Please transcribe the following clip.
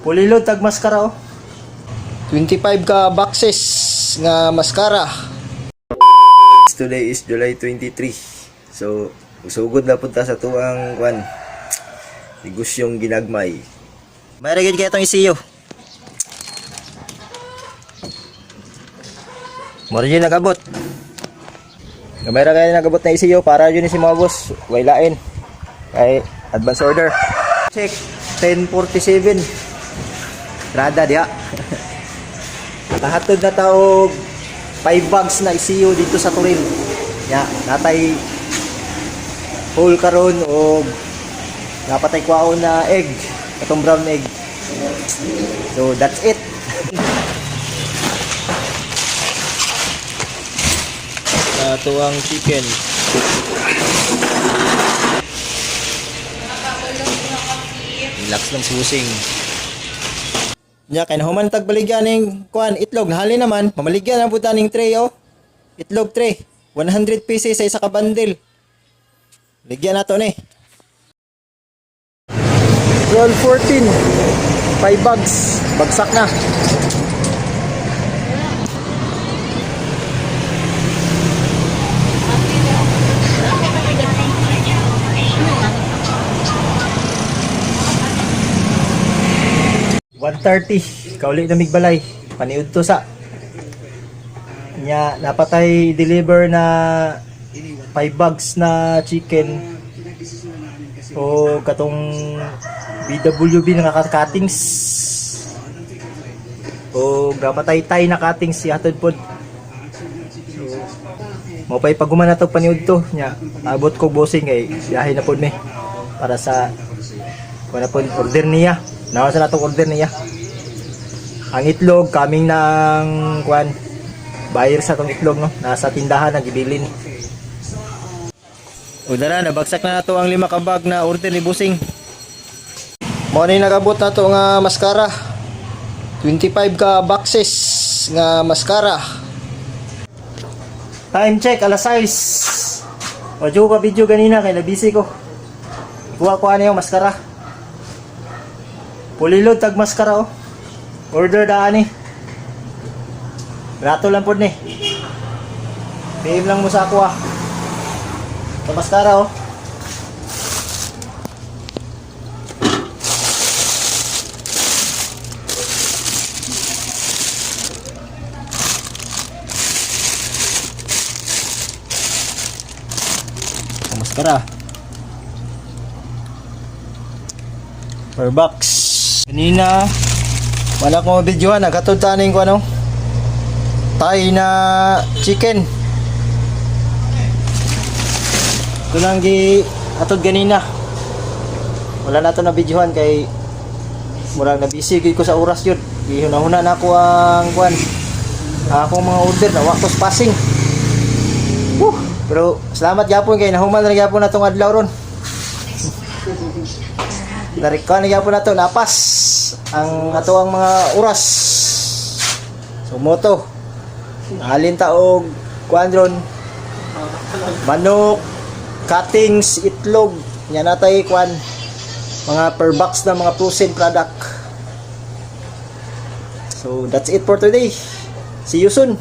Pulilod tag maskara oh. 25 ka boxes nga mascara. Today is July 23. So, sugod na punta sa tuang kwan. Negosyong ginagmay. Mayroon gyud kay itong isiyo. Moro yun nagabot. Gamay ra kayo nagabot na isiyo para yun ni si mga boss. Way lain. Kay advance order. Check 10:47. Rada diha. Kahatod na taog 5 bags na isiyo dito sa Turil. Ya, natay whole karon og napatay kwaon na egg, katong brown egg. So that's it. Ato ang chicken. Relax lang susing. Nya kay nahuman tag baligya ning kuan itlog nahali naman, mamaligya na pud ta ning tray oh. Itlog tray, 100 pieces sa isa ka bundle. Ligyan na to ni. 12:14. 5 bags. Bagsak na. $1.30 kauli na migbalay. Paniud to sa. Nya napatay deliver na 5 bags na chicken o katong BWB nga cuttings o napatay tay na cuttings si hatod pod. So mo pay paghuman na to paniud to nya abot ko bossing kay biyahe na pod mi para sa wala pod order niya. Nawa sa natong order niya. Ang itlog kaming ng kuan buyer sa tong itlog no nasa tindahan nagibilin. O dara, nabagsak na nato ang 5 ka bag na order ni Busing. Mo ni nagabot na to nga mascara. 25 ka boxes nga mascara. Time check, alas 6. Wadyo ka video ganina kay nabisi ko. Kuha ko ano yung maskara. Pulilod tag maskara oh. Order daan eh. Rato lang pod ni. PM lang mo sa ako ah. Ito maskara oh. Ito maskara. Per box. Kanina wala ko videohan, naghatod taning ko ano. Thai na chicken. Ito lang gi atod ganina. Wala na to na videohan kay murag na busy gyud ko sa oras yun. Gihuna-huna na ako ang kuan. Akong mga order na waktos passing. Woo! Pero salamat gyapon kay nahuman na gyapon natong adlaw ron. Narikuan na gyapon nato napas ang ato ang mga oras. So moto. Halin ta og kuan ron. Manok, cuttings, itlog, nya natay kwan mga per box na mga frozen product. So that's it for today. See you soon.